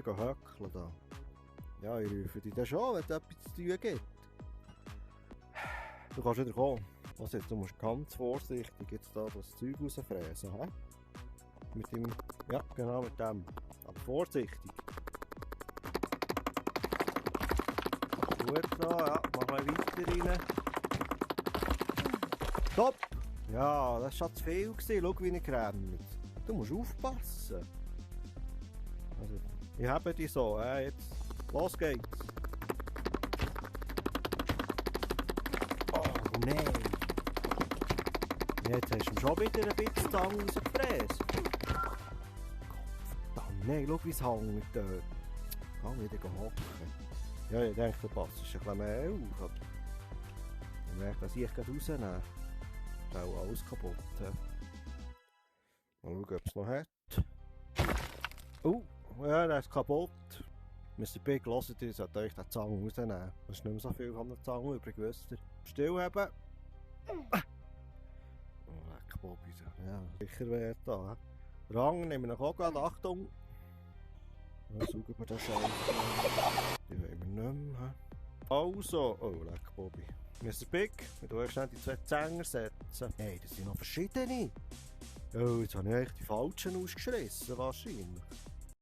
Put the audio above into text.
wieder höckeln da. Ja, ich rufe dich dann schon, wenn es etwas zu tun gibt. Du kannst wieder kommen. Was jetzt, du musst ganz vorsichtig jetzt da das Zeug rausfräsen, hä? Mit dem, ja genau mit dem. Aber vorsichtig. Gut so, ja, mach mal weiter rein. Stopp! Ja, das war schon zu viel gewesen. Schau, wie ich renne. Du musst aufpassen. Also, ich habe dich so, jetzt. Los geht's. Oh nein. Jetzt hast du schon wieder ein bisschen die Zange rausgefräst. Verdammt, nein, schau wie es hängt dort. Geh wieder hocken. Ja, ich denke, du passt ein bisschen mehr auf. Ich merke, dass ich gerade rausnehme. Ist auch alles kaputt. Mal schauen, ob es noch hat. Oh, ja, der ist kaputt. Mr.Big, hört ihr, sollt euch den Zang rausnehmen. Es ist nicht mehr so viel von der Zange übrig, wisst ihr. Stillhaben. Oh, leck Bobby. Ja, sicher wert da. Rang nehmen wir noch auch gerade. Achtung. Dann suchen wir das an. Die wollen wir nicht mehr. Also, oh, leck Bobby. Mr.Big, wir tun schnell die zwei Zänger setzen. Hey, das sind noch verschiedene. Oh, jetzt habe ich eigentlich die falschen ausgeschrissen, wahrscheinlich.